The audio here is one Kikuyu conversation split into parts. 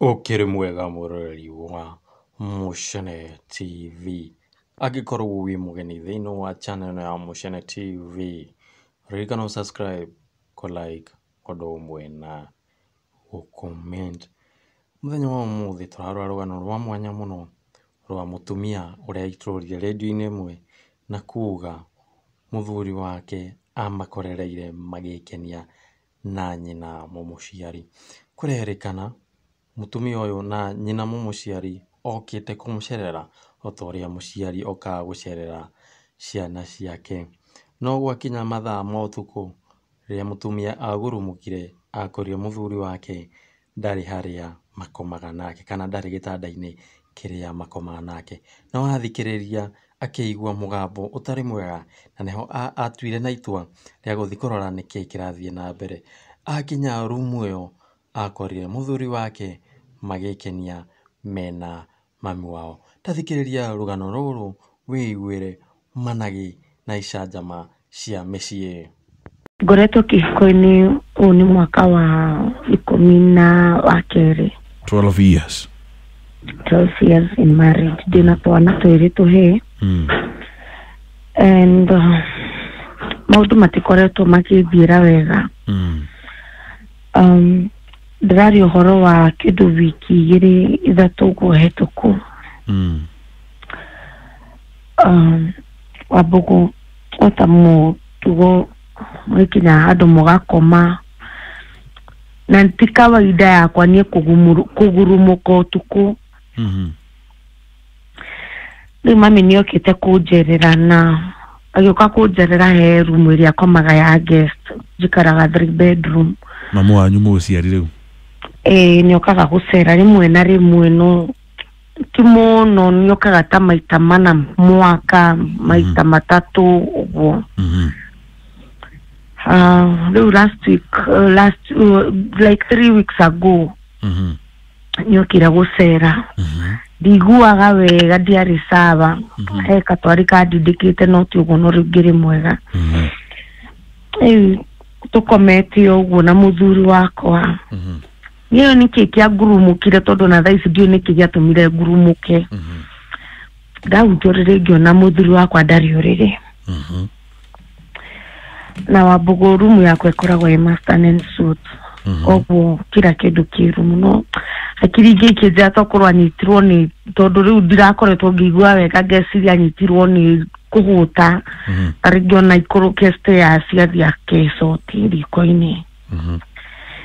Ũkĩrĩ mwega mũroreri wa Mũcene TV, angĩkorwo wĩ mũgeni thĩinĩ wa channel ĩno ya Mũcene TV, ririkana ũ subscribe, kũ like ũndũ ũmwe na gũ comment. Mũthenya wa ũmũthĩ tũrarora rũgano rwa mwanya mũno rwa mũtumia ũreitũrũrire rĩndiũ-inĩ ĩmwe na kuga mũthuri wake amakorereire magĩkenia na nyina mũmũciari. Kũrerĩkana mũtumia ũyũ na nyina mũmũciari okĩte kũmũcerera ota ũrĩa mũciari okaga gũcerera ciana ciake. No gwakinya mathaa ma ũtukũ rĩrĩa mũtumia agurumũkire akorire mũthuri wake ndarĩ harĩa makomaga nake kana ndarĩ gĩtanda-inĩ kĩrĩa makomaga nake. No athikĩrĩria akĩigua mũgambo ũtarĩ mwega na nĩho atuire na itua rĩa gũthiĩ kũrora nĩkĩĩ kĩrathiĩ na mbere. Akinya rumu ĩyo akorire mũthuri wake magĩkenia mena mami wao. Ta thikĩrĩria rũgano rũrũ wĩiguĩre managĩ na icanjama cia mĩciĩ. Ngoretwo kĩhiko-inĩ ũyũ nĩ mwaka wa 12. 12 years. 12 years in marriage. Ndĩna twana twĩrĩ tũhĩĩ. And maũndũ matikoretwo makĩthiĩra wega. Ndĩraria ũhoro wa kĩndũ wiki igĩrĩ ithatũ ũguo hetũku. Wambũgũ ota mũtugo mũgĩkinya handũ mũgakoma na ti kawaida yakwa niĩ kũgurumũka ũtukũ. Rĩu mami nĩokĩte kũnjerera na agĩũka kũnjerera he rumu ĩrĩa akomaga ya guest, njikaraga 3 bedroom. Mamu wanyu mũciari rĩu? Ĩĩ, nĩokaga gũcera rĩmwe na rĩmwe, no ti mũno, nĩokaga ta maita mana mwaka, maita matatũ ũguo. Rĩu last week, last like 3 weeks ago, nĩokire gũcera. Ndiguaga wega, ndiarĩ sawa. He katwari kandindĩkĩte no ti ũguo, no rĩu ngĩrĩ mwega. Rĩu tũkomete ũguo na mũthuri wakwa. Niĩ nĩkĩ kĩangurumũkire tondũ na thaa ici ndiũĩ nĩkĩ gĩatũmire ngurumũke. Ndahunjia ũrĩrĩ ngĩona mũthuri wakwa ndarĩ ũrĩrĩ. Na Wambũgũ rumu yakwa ĩkoragwo ĩ master and suite. Koguo kila kĩndũ kĩ rumu, no hakiri ingĩ ikĩnjĩra tokorwo anyitirwo nĩ, tondũ rĩu ndirakoretwo ngĩigua wega, ngeciria anyitirwo nĩ kũhũta. Ta rĩngĩ ona ikũrũke stairs athiĩ akecoti riko-inĩ.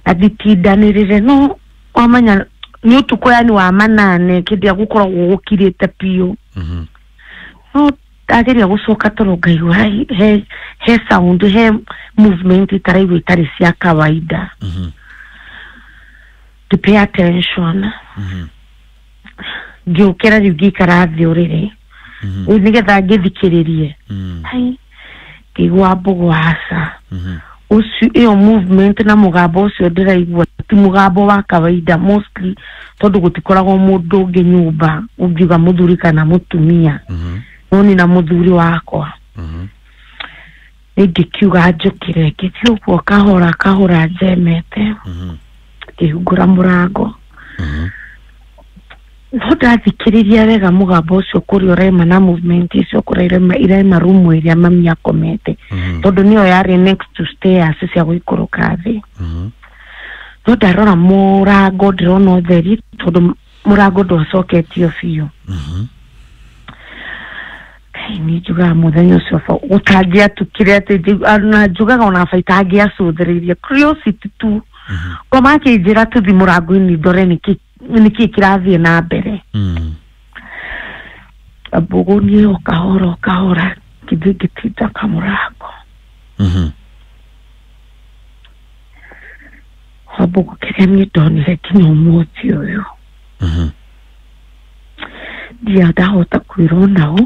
Na nditindanĩrĩre, no wamenya nĩ ũtukũ yani wa manane kĩndĩ ĩrĩa gũkoragwo gũkirĩte biũ. No ndageria gũcoka toro ngaigua he sound, he movement itaraigua itarĩ cia kawaida. To pay attention. Ngĩũkĩra rĩu ngĩikara thĩ ũrĩrĩ. Rĩu nĩgetha ngĩthikĩrĩrie. Hai, ngĩigua Mbũgũ aca. Ũcio ĩyo movement na mũgambo ũcio ndĩraigua ti mũgambo wa kawaida mostly, tondũ gũtikoragwo mũndũ ũngĩ nyũmba ũngiuga mũthuri kana mũtumia. No niĩ na mũthuri wakwa. Nĩngĩkiuga njũkĩre, ngĩthiĩ ũguo kahora kahora njemete. Ngĩhingũra mũrango. No ndathikĩrĩria wega mũgambo ũcio kũrĩa ũraima na movement icio kũrĩa iraima rumu ĩrĩa mami akomete. Tondũ nĩyo yarĩ next to stairs cia gũikũrũka thĩ. No ndarora mũrango ndĩrona ũtheri tondũ mũrango ndwacoketio biũ. Ngai, niĩ njugaga mũthenya ũcio gũtangĩatukire atĩ na njugaga ona ba itangĩacũthĩrĩirie curiosity tu. Ngoma akĩnjĩra tũthiĩ mũrango-inĩ ndore nĩkĩ kĩrathiĩ na mbere. Mbũgũ niĩ o kahora o kahora ngĩthiĩ ngĩtinda kamũrango. Wambũgũ kĩrĩa niĩ ndonire nginya ũmũthĩ ũyũ. Ndirĩ ndahota kwĩrwo nao.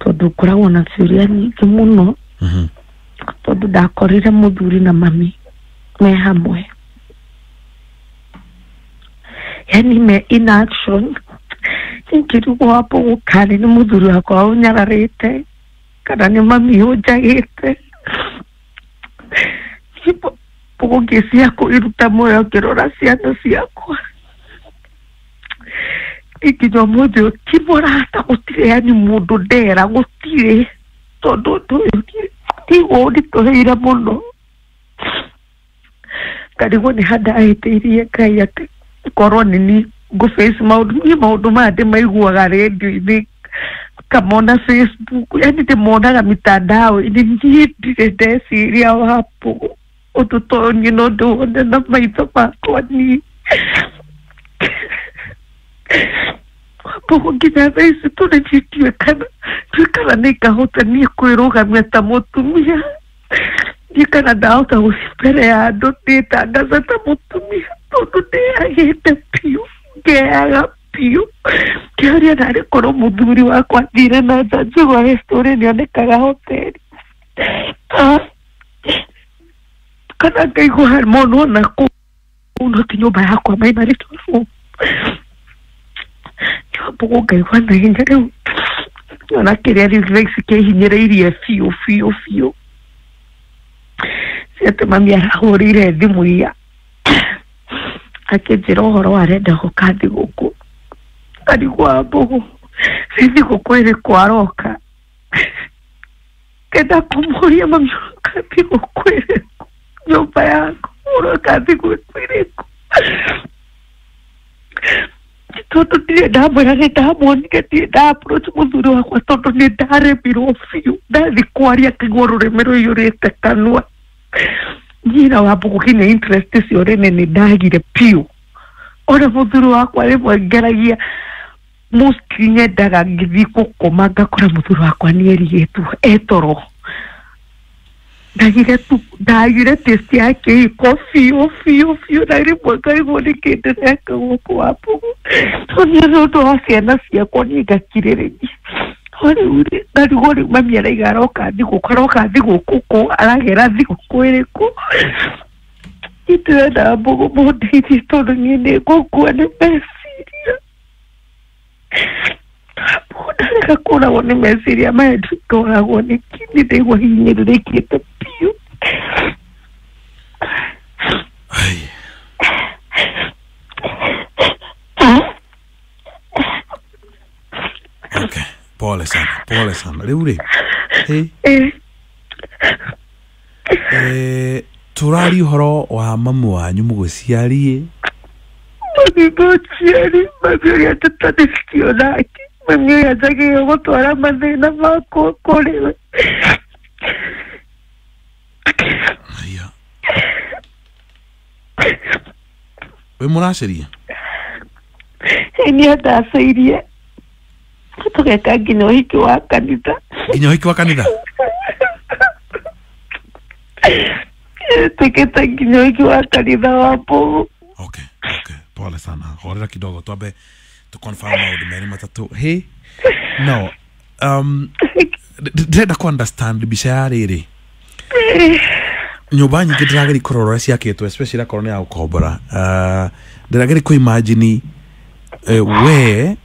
Tondũ ngoragwo na ciũria nyingĩ mũno. Tondũ ndakorire mũthuri na mami me hamwe. Yani me in action. Ngĩrigwo Wambũgũ kana nĩ mũthuri wakwa ũnyararĩte kana nĩ mami ũnjagĩte. Mbũgũ ngĩciria kwĩruta muoyo ngĩrora ciana ciakwa. Nginya ũmũthĩ ti mũrata gũtirĩ yani mũndũ ndera gũtirĩ tondũ ũndũ ũyũ tiguo ũnditũhĩire mũno. Ngarigwo nĩ ha ndahĩtĩirie Ngai atĩ korwo nĩ niĩ ngũ face maũndũ niĩ maũndũ maya ndĩmaiguaga rĩndiũ-inĩ ngamona Facebook yani ndĩmonaga mitandao-inĩ niĩ ndirĩ ndeciria wa Mbũgũ ũndũ ta ũyũ niĩ no ndĩwone na maitho makwa niĩ. Mbũgũ nginya thaa ici tũrĩ niĩ ndiũĩ kana nĩ ngahota niĩ kwĩrũgamia ta mũtumia niĩ kana ndahota gũthiĩ mbere ya andũ ndĩtangathe ta mũtumia tondũ ndĩagĩte biũ ngeaga biũ kĩũria narĩ korwo mũthuri wakwa athire na nja njiguage story nĩonekaga hoteli kana ngaigua monwo na kũu no ti nyũmba yakwa maimarĩtwo Mbũgũ ngaigua na hinya rĩu ona kĩrĩa rĩu thaa ici kĩhinyĩrĩirie biũ biũ biũ si atĩ mami arahũrĩire thimũ iya akĩnjĩra ũhoro arenda gũka thigũkũ ngarigwo Mbũgũ nĩ thigũkũ ĩrĩkũ aroka ngenda kũmũria mami ũroka thigũkũ ĩrĩkũ nyũmba yaku ũroka thigũkũ ĩrĩkũ tondũ ndirĩ ndamwĩra nĩ ndamuonire ndirĩ nda approach mũthuri wakwa tondũ nĩ ndaremirwo biũ ndathiĩ kwaria ngaigua rũrĩmĩ rũiyũrĩte kanua nyina wa Mbũgũ nginya interest icio rĩne nĩ ndagire biũ ona mũthuri wakwa rĩmwe ngeragia mostly nyendaga ngĩthiĩ gũkoma ngakora mũthuri wakwa nĩ erigĩtwo etoro ndagire tu ndagire taste ya kĩhiko biũ biũ biũ na rĩmwe ngaigua nĩkĩ ndĩreka gũkũ wa Mbũgũ tondũ nĩ ũndũ wa ciana ciakwa niĩ ngakirĩrĩria no rĩu rĩ ngarigwo rĩu mami araiga aroka thigũkũ aroka thigũkũ kũ aragera thigũkũ ĩrĩkũ ndĩrenda Mbũgũ mũndeithie tondũ niĩ nĩ ngũkua nĩ meciria Mbũgũ ndarega kũragwo nĩ meciria maya ndingoragwo nĩkĩ nĩ ndaigua hinyĩrĩrĩkĩte biũ. Ai. Okay, pole sana, pole sana. Rĩu rĩ, hey. Tũraria ũhoro wa mamu wanyu mũgũciarie. Mami mũciari, mami ũrĩa tũtanĩtio nake, mami ũrĩa njagĩrĩirwo gũtwara mathĩna makwa kũrĩ we. Aya. Wĩ mũracĩrie? Nĩ andacĩirie tũgeka nginya ũhiki wa kanitha. Nginya ũhiki wa kanitha? Twĩkĩte nginya ũhiki wa kanitha wa Mbũgũ. Okay, okay. Pole sana. Horera kidogo twambe tu confirm maũndũ merĩ matatũ. Hey. No. Ndĩrenda ku understand mbica ya rĩrĩ. Nyũmba nyingĩ ndĩrageria kũrora ũrĩa ciakĩtwo especially akorwo nĩ ya gũkombora. Ndĩrageria kũ imagine we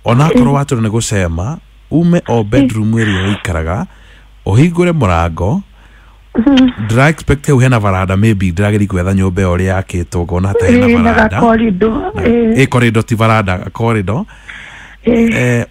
onakorwo watũra nĩ gũcema ume o bedroom ĩrĩa ũikaraga ũhingũre mũrango ndĩra expect hau hena varanda maybe ndĩrageria gwetha nyũmba ĩyo ũrĩa yakĩtwo ngona ta hena varanda ĩ corridor ti varanda corridor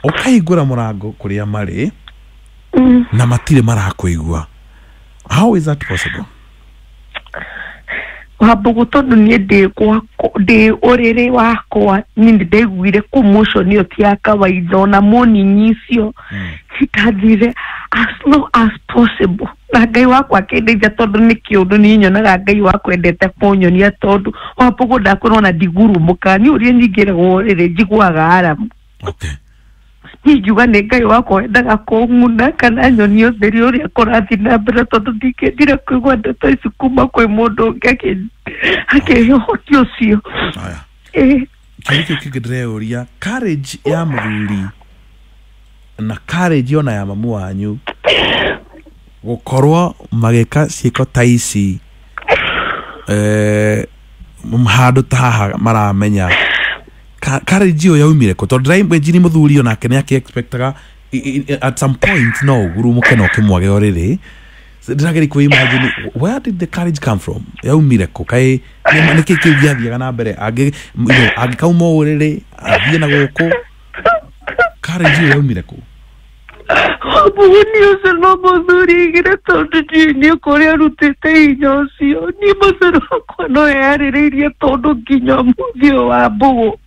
ũkahingũra mũrango kũrĩa marĩ na matirĩ marakũigua. How is that possible? Wa Mbũgũ tondũ niĩ ndĩ gwakwa ndĩ ũrĩrĩ wakwa niĩ nĩ ndaiguire commotion ĩyo ti ya kawaida ona morning icio citathire as low as possible na Ngai wakwa akĩndeithia tondũ nĩ kĩũndũ niĩ nyonaga Ngai wakwa endete kũnyonia tondũ wa Mbũgũ ndakorwo na ndigurumũka niĩ ũrĩa nyingĩragwo ũrĩrĩ njiguaga aramu. Okay. Niĩ ngiuga nĩ Ngai wakwa wendaga kũng'una kana nyonie ũtheri ũrĩa kũrathiĩ na mbere tondũ ndingĩendire kũigua ndeto ici kuma kwĩ mũndũ ũngĩ akĩhe ũhoti ũcio. Aya. Kĩũria kĩu kĩngĩ ndĩreyũria courage ya mũthuri na courage ona ya mamu wanyu gũkorwo magĩka ciĩko ta ici handũ ta haha maramenya courage ĩyo yaumire kũ tondũ ndĩraimagine mũthuri onake nĩ akĩ-expectaga at some point no ũgurumũke na ũkĩmwage ũrĩrĩ. Ndĩrageria kwĩ imagine where did the courage come from, yaumire kũ, kaĩ nĩkĩ kĩu gĩathiaga na mbere, angĩkauma ũrĩrĩ athiĩ na gũkũ, courage ĩyo yaumire kũ? Mũguni ũcio no mũthuri igire, tondũ ndiũĩ nĩ kũrĩa arutĩte hinya ũcio. Niĩ mũthuri wakwa no eyarĩrĩirie, tondũ nginya ũmũthĩ ũyũ wa mbũgũ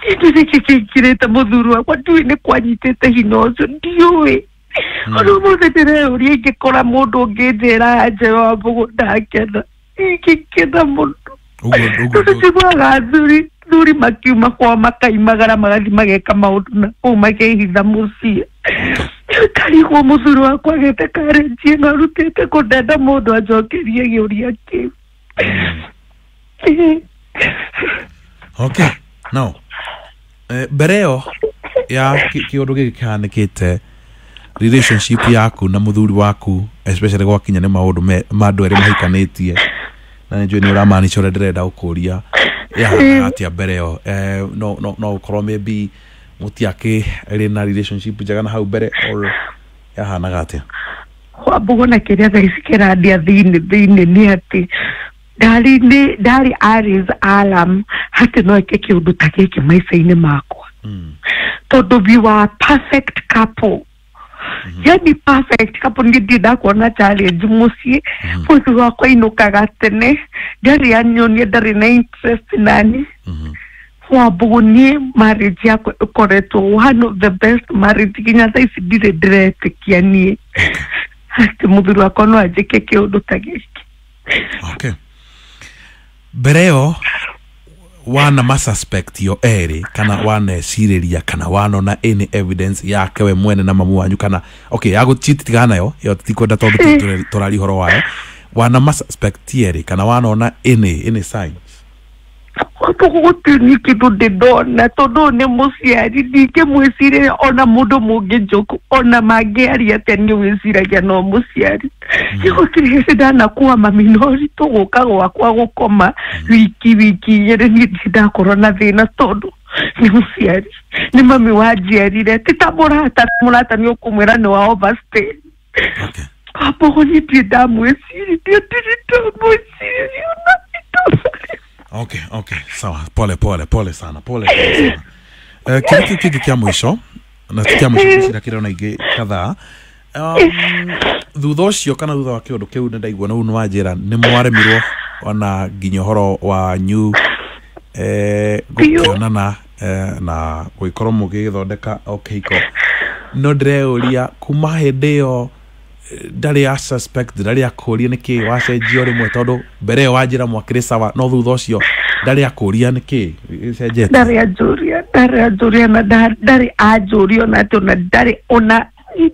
niĩ ndiũĩ nĩkĩ kĩingĩrĩte mũthuri wakwa, ndiũĩ nĩ kwanyitĩte hinya ũcio, ndiũĩ. Ona ũmũthĩ ndĩreyũria, ingĩkora mũndũ ũngĩnjĩra anja wa mbũgũ, ndakena, ingĩkena mũno. Ũguo Tondũ njiguaga athuri makiuma kwao makaimagara magathiĩ mageka maũndũ na kũu makehitha mũciĩ. Karigwo mũthuri wakwa agĩte karĩnji ĩno arutĩte kũ, ndenda mũndũ anjokerie gĩũria kĩu. Okay, now mbere ĩyo ya kĩũndũ gĩkĩ kĩhanĩkĩte, relationship yaku na mũthuri waku, especially gwakinya nĩ maũndũ ma andũ erĩ mahikanĩtie, na nĩ njũĩ nĩ ũramaanisha ũrĩa ndĩrenda gũkũria, yahanaga atĩa mbere ĩyo? No ũkorwo maybe mũtiakĩrĩ na relationship njega na hau mbere, or yahanaga atĩa? Wambũgũ, na kĩrĩa thaa ici kĩrandia thĩinĩ nĩ atĩ ndarĩ nĩ ndarĩ aris alam atĩ no eke kĩũndũ ta gĩkĩ maica-inĩ makwa, tondũ we were perfect couple, yani perfect couple. Niĩ ndirĩ ndakuona challenge mũciĩ. Mũthuri wakwa ainũkaga tene, ndarĩ anyonia ndarĩ na interest nani. Wambũgũ, niĩ marriage yakwa ĩkoretwo one of the best marriage. Nginya thaa ici ndirĩ ndĩretĩkia niĩ atĩ mũthuri wakwa no anjĩke kĩũndũ ta gĩkĩ. Okay, mbere ĩyo wana masuspect yo erĩ, kana wanecirĩria, kana wanona any evidence yake we mwene na mamu wanyu, kana okay, ya gũcheat tigana nayo ĩyo, titikwenda tondũ tũraria ũhoro wayo, wana masuspect erĩ kana wanona any signs? Wambũgũ, gũtirĩ niĩ kĩndũ ndĩ ndona, tondũ ũyũ nĩ mũciari, ndingĩmwĩcirĩria ona mũndũ mũngĩnjũku ona mangĩaria atĩa, niĩ wĩciragia no mũciari. Niĩ gũtirĩ hĩndĩ ndanakuwa mami na ũritũ gũka gwakwa gũkoma wiki 2, niĩ ndirĩ ndakorwo na thĩna, tondũ nĩ mũciari, nĩ mami wanjiarire, ti ta mũrata. Mũrata nĩ ũkũmwĩra nĩ wa overstay. Wambũgũ, niĩ ndirĩ ndamwĩcirĩria, ndirĩ ndamwĩcirĩria ona itũra. Okay, sawa, pole pole pole sana, pole pole sana. Kĩrĩa kĩu kĩngĩ kĩa mũico, na ti kĩa mũico, ngwĩciria kĩrĩ ona ingĩ kadhaa, thutha ũcio kana thutha wa kĩũndũ kĩu, nĩ ndaigua na ũũ nĩ wanjĩra nĩ mwaremirwo ona nginya ũhoro wanyu gũkĩonana na gũgĩkorwo mũgĩgĩthondeka o kĩhiko, no ndĩreyũria kuma hĩndĩ ĩyo ndarĩ a suspect, ndarĩ akũria nĩkĩ wacenjio rĩmwe, tondũ mbere ĩyo wanjĩra mwakĩrĩ sawa, no thutha ũcio ndarĩ akũria nĩkĩ gĩcenjetie? Ndarĩ anjũria, ndarĩ anjũria, na ndarĩ anjũria ona atĩ, ona ndarĩ, ona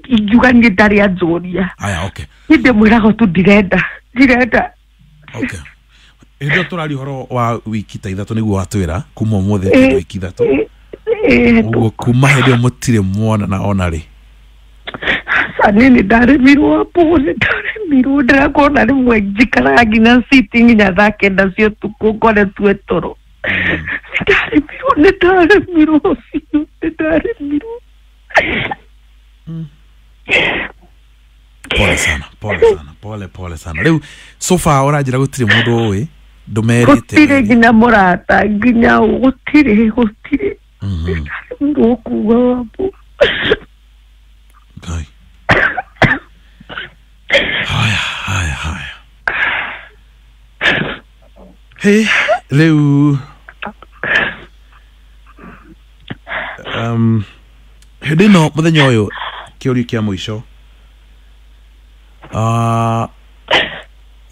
ingiuga niĩ ndarĩ anjũria. Aya, okay. Niĩ ndĩmwĩraga tu ndirenda, ndirenda. Okay, hĩndĩ ĩyo tũraria ũhoro wa wiki ta 3 nĩguo watwĩra kuma ũmũthĩ kĩndũ wiki 3. Ũguo kuma hĩndĩ ĩyo mũtirĩ muonana ona rĩ? Aca, niĩ nĩ ndaremirwo, Wambũgũ, nĩ ndaremirwo. Ndĩrakuona rĩmwe njikaraga nginya sitting nginya thaa 9 cia ũtukũ ngoretwo toro. Nĩ ndaremirwo, nĩ ndaremirwo biũ, nĩ ndaremirwo. Pole sana, pole sana, pole pole sana. Rĩu so far ũranjĩra gũtirĩ mũndũ ũĩ, ndũmerĩte? Gũtirĩ, nginya mũrata, nginya ũ, gũtirĩ, gũtirĩ. Nĩ ndaremirwo kuga, Wambũgũ. Ngai, haya haya haya, he rĩu hĩndĩ ĩno mũthenya ũyũ, kĩũria kĩa mũico,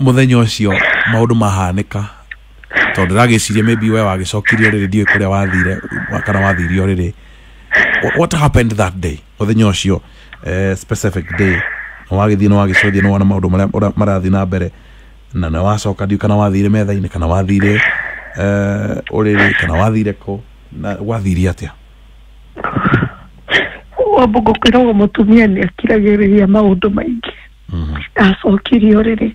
mũthenya ũcio maũndũ mahanĩka, tondũ ndĩragĩciria maybe we wagĩcokirie rĩrĩ, ndiũĩ kũrĩa wathire kana wathirio rĩrĩ. What happened that day, mũthenya ũcio, specific day, nĩ wagĩthiĩ, nĩ wagĩcothia, nĩ wona maũndũ marĩa ũrĩa marathiĩ na mbere, na nĩ wacoka, ndiũĩ kana wathire metha-inĩ kana wathire ũrĩrĩ kana wathire kũ, na gwathire atĩa? Wambũgũ, kwĩragwo mũtumia nĩ akiragĩrĩria maũndũ maingĩ. Ndacokirie ũrĩrĩ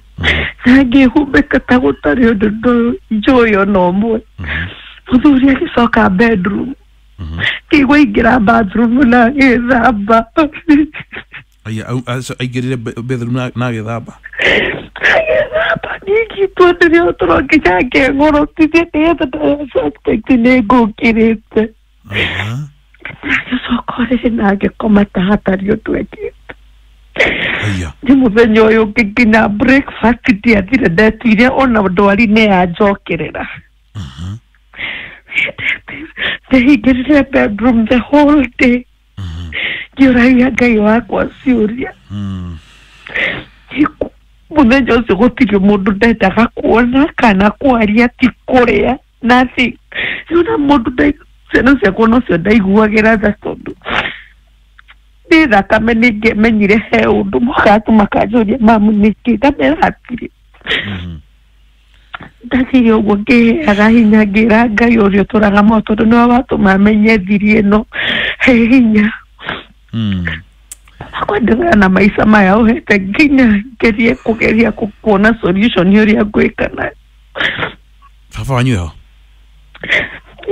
na ngĩhumbĩka ta gũtarĩ ũndũ njũĩ ona ũmwe. Mũthuri agĩcoka bedroom, ngĩigua aingĩra bathroom na agĩthamba. Aya aingĩrire bathroom na agĩthamba. Agĩthamba ningĩtwo ndĩrĩ o toro nginya ngeng'orotithia nĩgetha ndagasuspect nĩ ngũkĩrĩte. Aha. Agĩcoka ũrĩrĩ na agĩkoma ta hatarĩ ũndũ ekĩte. Aya. Nĩ mũthenya ũyũ ũngĩ nginya breakfast ndiathire ndetuire ona ndwari nĩ yanjokerera. Ndehingĩrire bedroom the whole day. Ngĩũragia Ngai wakwa ciũria. Mũthenya ũcio gũtirĩ mũndũ ndendaga kuona kana kwaria ti kũrĩa nothing. Rĩu na mũndũ ciana ciakwa nocio ndaiguagĩra tha tondũ nĩ thakame nĩngĩamenyire he ũndũ mokaga makanjũria mamu nĩkĩ ngamera hatirĩ. Ndathire ũguo ngĩheaga hinya ngĩra Ngai ũrĩa ũtũraga muoyo tondũ nĩwe watũma menye thiri ĩno he hinya. Kwendelea na maica maya ũhete nginya ngerie kũgeria kuona solution ũrĩa ngwĩka nayo. Baba wanyu eho?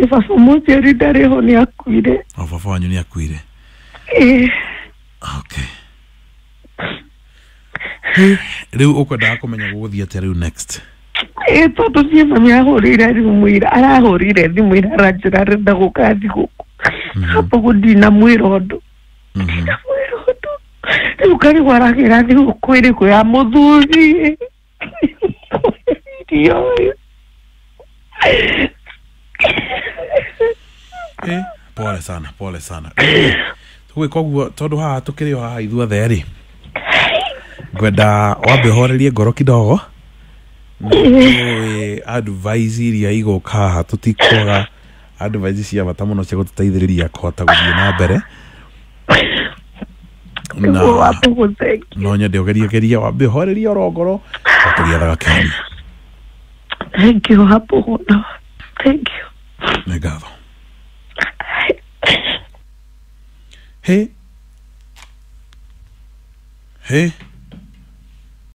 Ĩ baba mũnjiari ndarĩ ho nĩ akuire. O baba wanyu nĩ akuire. Ĩ. Okay. Rĩu ũkwendaga kũmenya gũgũthiĩ atĩa rĩu next? Ĩ tondũ niĩ mami ahũrĩire thimũ ira, arahũrĩire thimũ ira aranjĩra arenda gũka thigũkũ. Hapo ũguo ndinamwĩra ũndũ. Ndinamwĩra ũndũ. Rĩu karigwo aragĩra thigũkũ ĩrĩkũ ya mũthuri. Irio. Pole sana, pole sana. Tũgwĩka ũguo tondũ haha tũkĩrĩ o haha ithuothe rĩ, ngwenda wambe ũhorerie ngoro kidogo. Nĩtũĩ advice iria igũka haha tũtikwaga advice cia bata mũno cia gũtũteithĩrĩria kũhota gũthiĩ na mbere. Nĩguo wambe gũthengia. No nyende ũgerie geria wambe ũhorerie oro ngoro tũgĩethaga kĩhonia. Thank you hapo mũno. Thank you. Nĩ ngatho. He. He.